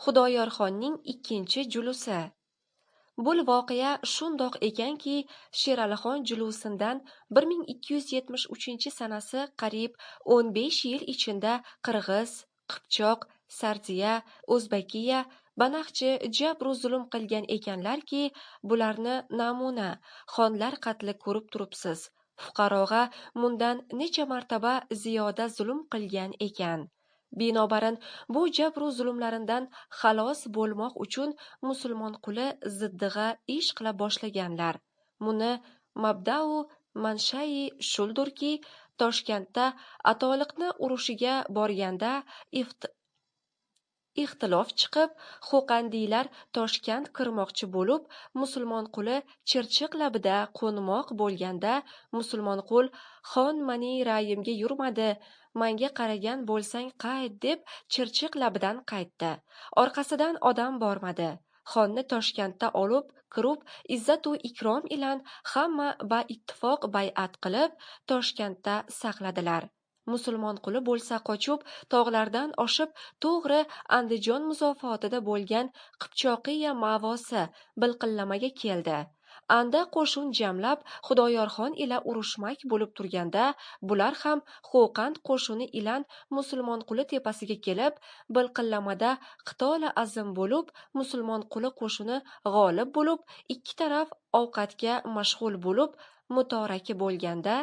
Xudoyorxonning ikkinchi julusi. Bul voqea shundoq ekanki, Sheralixon julusidan 1273-sanasi qariyb 15 yil ichinda qirg'iz, qipchoq, sardiya, o'zbakiya, banaqchi jabru zulm qilgan ekanlarki, bularni namuna, xonlar qatli ko'rib turibsiz. Fuqarog'a mundan necha martaba ziyoda zulm qilgan ekan. Binobarin, bu jabru zulmlaridan xalos bo'lmoq uchun Musulmonquli ziddig'a ish qila boshlaganlar. Muni mabdau manshai shuldurki, Toshkentda atoliqni urushiga borganda ixtilof chiqib, xo'qandiylar Toshkent kirmoqchi bo'lib, Musulmonquli Chirchiq labida qo'nmoq bo'lganda, Musulmonqul xon mani ra'yimga yurmadi, manga qaragan bo'lsang qayt deb Chirchiq labidan qaytdi. Orqasidan odam bormadi. Xonni Toshkentda olib kirib, izzatu ikrom ilan hamma ba ittifoq bay'at qilib, Toshkentda saqladilar. Musulmonquli bo'lsa qochib, tog'lardan oshib, to'g'ri Andijon muzofotida bo'lgan Qipchoqiya ma'vosi Bilqillamaga keldi. Anda qo'shin jamlab, Xudoyorxon ila urushmak bo'lib turganda, bular ham Xo'qand qo'shini ilan Musulmonquli tepasiga kelib, Bilqillamada qitola azim bo'lib, Musulmonquli qo'shini g'olib bo'lib, ikki taraf ovqatga mashg'ul bo'lib, mutoraki bo'lganda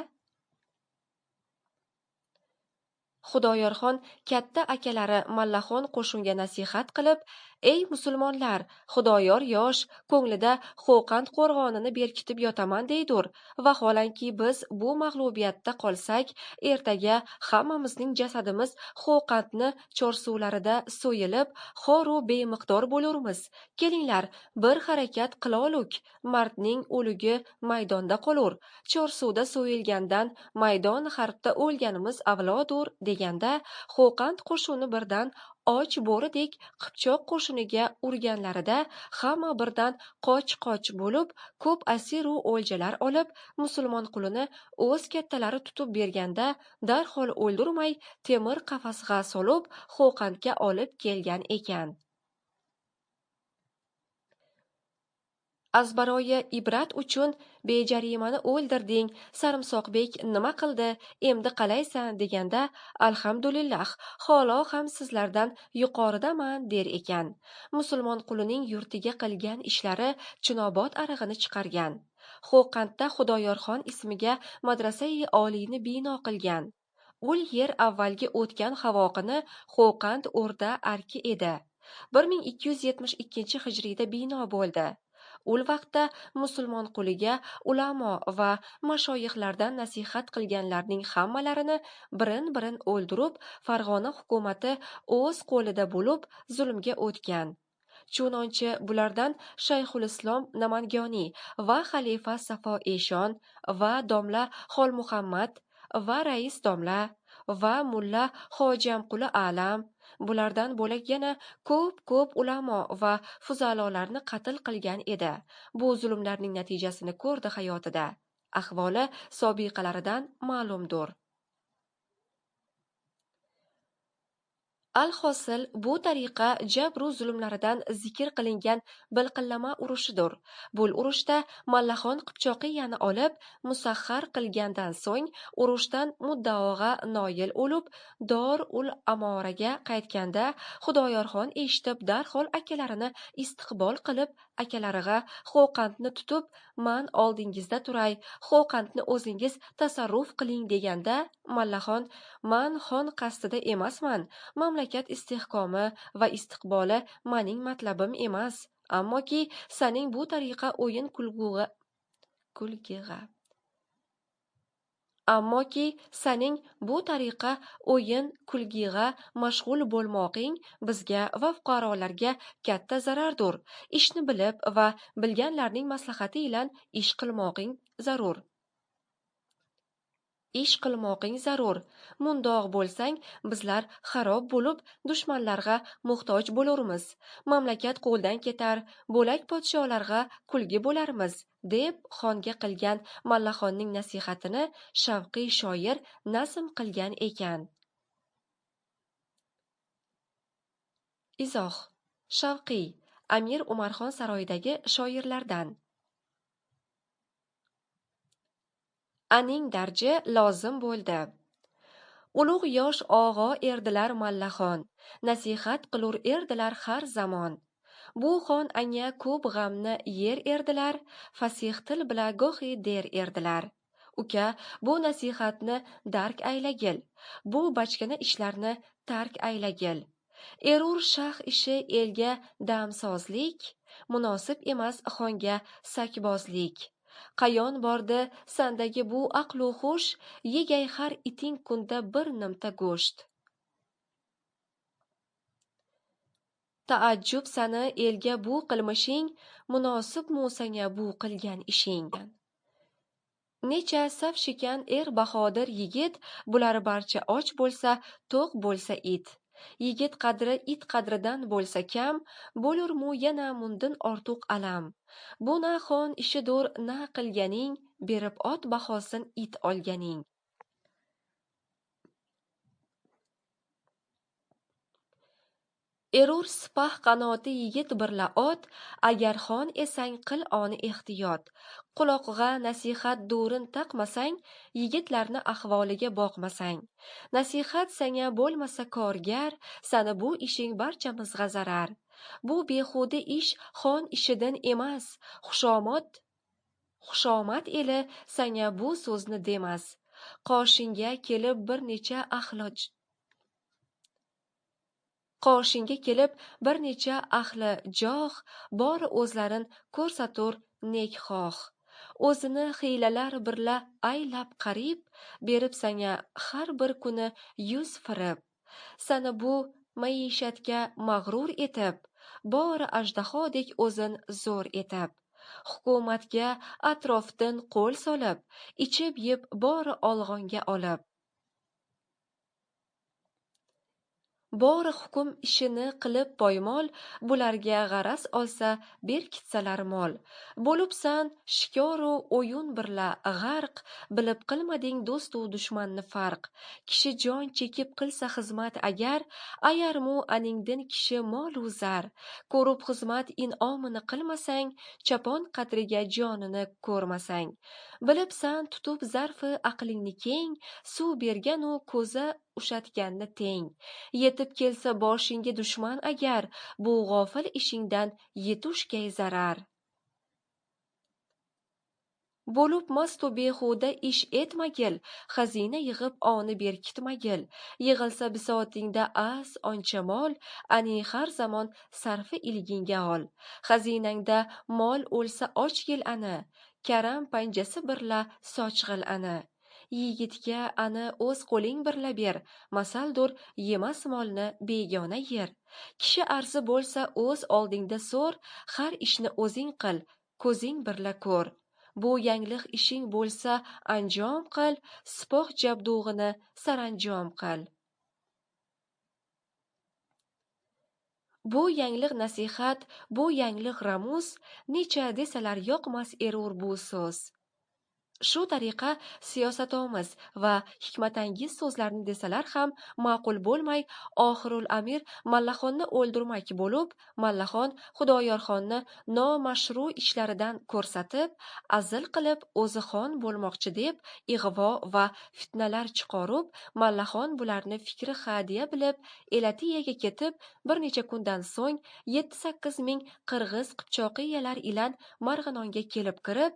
Xudoyorxon katta akalari Mallaxon qo'shinga nasihat qilib, ey musulmonlar, Xudoyor yosh, ko'nglida Xo'qand qo'rg'onini berkitib yotaman deydur. Vaholanki biz bu mag'lubiyatda qolsak, ertaga hammamizning jasadimiz Xo'qandni chorsuvlarida so'yilib, xoru bemiqdor bo'lurmiz. Kelinglar, bir harakat qiloluk, mardning o'ligi maydonda qolur. Chorsuvda so'yilgandan maydon harbda o'lganimiz avlodur deganda, Xo'qand qo'shini birdan och bo'ridek Qipchoq qo'shiniga urganlarida hamma birdan qoch-qoch bo'lib, ko'p asiru o'ljalar olib, Musulmonqulini o'z kattalari tutib berganda darhol o'ldirmay temir qafasga solib Xo'qandga olib kelgan ekan. Azbaroyi ibrat uchun bejarimani o'ldirding, Sarimsoqbek nima qildi, endi qalaysan deganda, alhamdulillah, holo ham sizlardan yuqoridaman der ekan. Musulmonqulining yurtiga qilgan ishlari Chinobod arig'ini chiqargan. Xo'qandda Xudoyorxon ismiga madrasai oliyni bino qilgan. Ul yer avvalgi o'tgan havoqini Xo'qand o'rda arki edi. 1272-hijriyda bino bo'ldi. Ul vaqtda Musulmonquliga ulamo va mashoyixlardan nasihat qilganlarning hammalarini birin-birin o'ldirib, Farg'ona hukumati o'z qo'lida bo'lib, zulmga o'tgan. Chunonchi bulardan Shayxulislom Namangoniy va xalifa Safo Eshon va domla Xolmuhammad va rais domla va mulla Hojamquli Alam, bulardan bo'lak yana ko'p-ko'p ulamo va fuzalolarni qatl qilgan edi. Bu zulmlarning natijasini ko'rdi hayotida. Ahvoli sobiqalaridan ma'lumdir. Alhosil, bu tariqa jabru zulmlaridan zikr qilingan Bilqillama urushidir. Bul urushda Mallaxon Qipchoqiyani olib, musahhar qilgandan so'ng urushdan muddaoga noil o'lib, Dor ul Amoraga qaytganda Xudoyorxon eshitib darhol akalarini istiqbol qilib, akalariga Xo'qandni tutib, man oldingizda turay, Xo'qandni o'zingiz tasarruf qiling deganda, Mallaxon man xon qasdida emasman, mamlakat istehkomi va istiqboli mening matlabim emas, ammoki saning bu tariqa o'yin kulgig'a Ammoki saning bu tariqa o'yin kulgig'a mashg'ul bo'lmoqing bizga va fuqarolarga katta zarardir. Ishni bilib va bilganlarning maslahati ilan ish qilmoqing zarur. Ish qilmoqing zarur. Mundoq bo'lsang, bizlar xarob bo'lib, dushmanlarga muhtoj bo'lurmiz. Mamlakat qo'ldan ketar, bo'lak podsholarga kulgi bo'larmiz, deb xonga qilgan Mallaxonning nasihatini Shavqiy shoir nazm qilgan ekan. Izoh. Shavqiy, Amir Umarxon saroyidagi shoirlardan. Aning darji lozim bo'ldi. Ulug' yosh og'o erdilar Mallaxon, nasihat qilur erdilar har zamon. Bu xon anga ko'p g'amni yer erdilar, fasih til bila gohi der erdilar. Uka, bu nasihatni dark aylagil, bu bachkana ishlarni tark aylagil. Erur shah ishi elga damsozlik, munosib emas xonga sakbozlik. Qayon bordi sandagi bu aqlu hush, yegay har iting kunda bir nimta go'sht. Taajjub sani elga bu qilmishing, munosibmu sanga bu qilgan ishing. Necha saf shikan er bahodir yigit, bular barcha och bo'lsa, to'q bo'lsa it. Yigit qadri it qadridan bo'lsa kam, bo'lurmu yana mundin ortuq alam. Bu na xon ishidur na qilganing, berib ot bahosin it olganing. Erur sipah qanoti yigit birla ot, agar xon esang qil oni ehtiyot. Quloqg'a nasihat durin taqmasang, yigitlarni ahvoliga boqmasang. Nasihat sanga bo'lmasa korgar, sani bu ishing barchamizg'a zarar. Bu behuda ish xon ishidan emas, xushomad eli sanga bu so'zni demas. Qoshingga kelib bir necha ahli joh, bori o'zlarin ko'rsatur nekxoh. O'zini hiylalar birla aylab qarib, berib sanga har bir kuni yuz firib. Sani bu maishatga mag'rur etib, bori ajdahodek o'zin zo'r etib. Hukumatga atrofdan qo'l solib, ichib yeb bori olg'onga olib. Bori hukm ishini qilib poymol, bularga g'araz olsa berkitsalar mol. Bo'libsan shikoru o'yin birla g'arq, bilib qilmading do'stu dushmanni farq. Kishi jon chekib qilsa xizmat agar, ayarmu aningdin kishi molu zar. Ko'rib xizmat in'omini qilmasang, chapon qadriga jonini ko'rmasang. Bilibsan tutib zarfi aqlingni keng, suv berganu ko'za ushatganni teng. Yetib kelsa boshingga dushman agar, bu g'ofil ishingdan yetushgay zarar. Bo'lib mastu behuda ish etmagil, xazina yig'ib oni berkitmagil. Yig'ilsa bisotingda az oncha mol, ani har zamon sarfi ilginga ol. Xazinangda mol o'lsa ochgil ani, karam panjasi birla sochg'il ani. Yigitga ani o'z qo'ling birla ber, masaldur yemas molni begona yer. Kishi arzi bo'lsa o'z oldingda so'r, har ishni o'zing qil, ko'zing birla ko'r. Bu yangliq ishing bo'lsa anjom qil, sipoh jabdug'ini saranjom qil. Bu yangliq nasihat, bu yangliq ramuz, necha desalar yoqmas erur bu so'z. Shu tariqa siyosatomuz va hikmatangiz so'zlarni desalar ham ma'qul bo'lmay, oxirul amir Mallaxonni o'ldirmak bo'lib, Mallaxon Xudoyorxonni nomashru ishlaridan ko'rsatib, azil qilib o'zi xon bo'lmoqchi deb ig'vo va fitnalar chiqarib, Mallaxon bularni fikri hadiya bilib, Elatiyaga ketib, bir necha kundan so'ng 7-8 ming qirg'iz qipchoqiyalar ilan Marg'ilonga kelib kirib,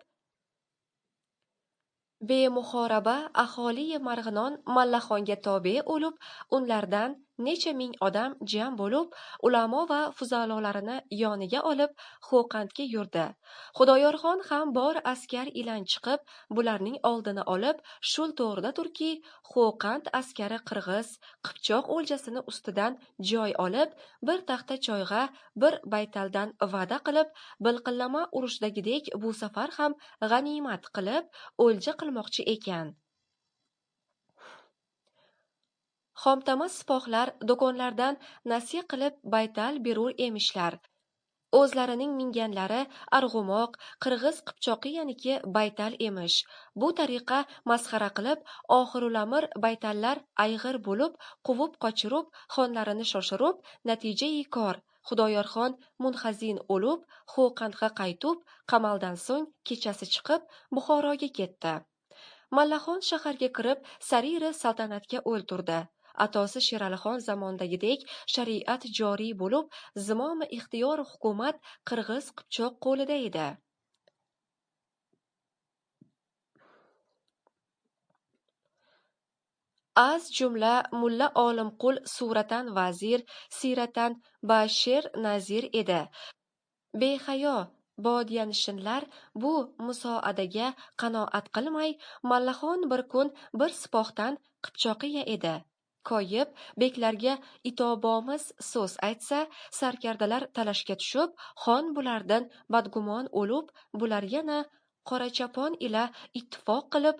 bemuhoraba aholi Marg'ilon Mallaxonga tobe bo'lib, unlardan necha ming odam jam bo'lib, ulamo va fuzalolarini yoniga olib Xo'qandga yurdi. Xudoyorxon ham bor askar ilan chiqib, bularning oldini olib, shul to'g'rida turki, Xo'qand askari qirg'iz, qipchoq o'ljasini ustidan joy olib, bir taxta choyg'a, bir baytaldan va'da qilib, bilqillama urushdagidek bu safar ham g'animat qilib, o'lja qilmoqchi ekan. Xomtama sipohlar do'konlardan nasiya qilib baytal berur emishlar. O'zlarining minganlari arg'umoq, qirg'iz qipchoqiyaniki baytal emish. Bu tariqa masxara qilib, oxirulamir baytallar ayg'ir bo'lib, quvib qochirib, xonlarini shoshirib, natijai kor. Xudoyorxon munhazin o'lib, Xo'qandga qaytib, qamaldan so'ng kechasi chiqib, Buxoroga ketdi. Mallaxon shaharga kirib, sariri saltanatga o'ltirdi. Atosi Sheralixon zamondagidek shariat joriy bo'lib, zimomi ixtiyor hukumat qirg'iz qipchoq qo'lida edi. Az jumla Mulla Olimqul suratan vazir, siyratan ba sher nazir edi. Behayo bodiyanishinlar bu musoadaga qanoat qilmay, Mallaxon bir kun bir sipohdan qipchoqiya edi. Koyib, beklarga itobomiz so'z aytsa, sarkardalar talashga tushib, xon bulardan badgumon o'lib, bular yana Qorachopon ila ittifoq qilib,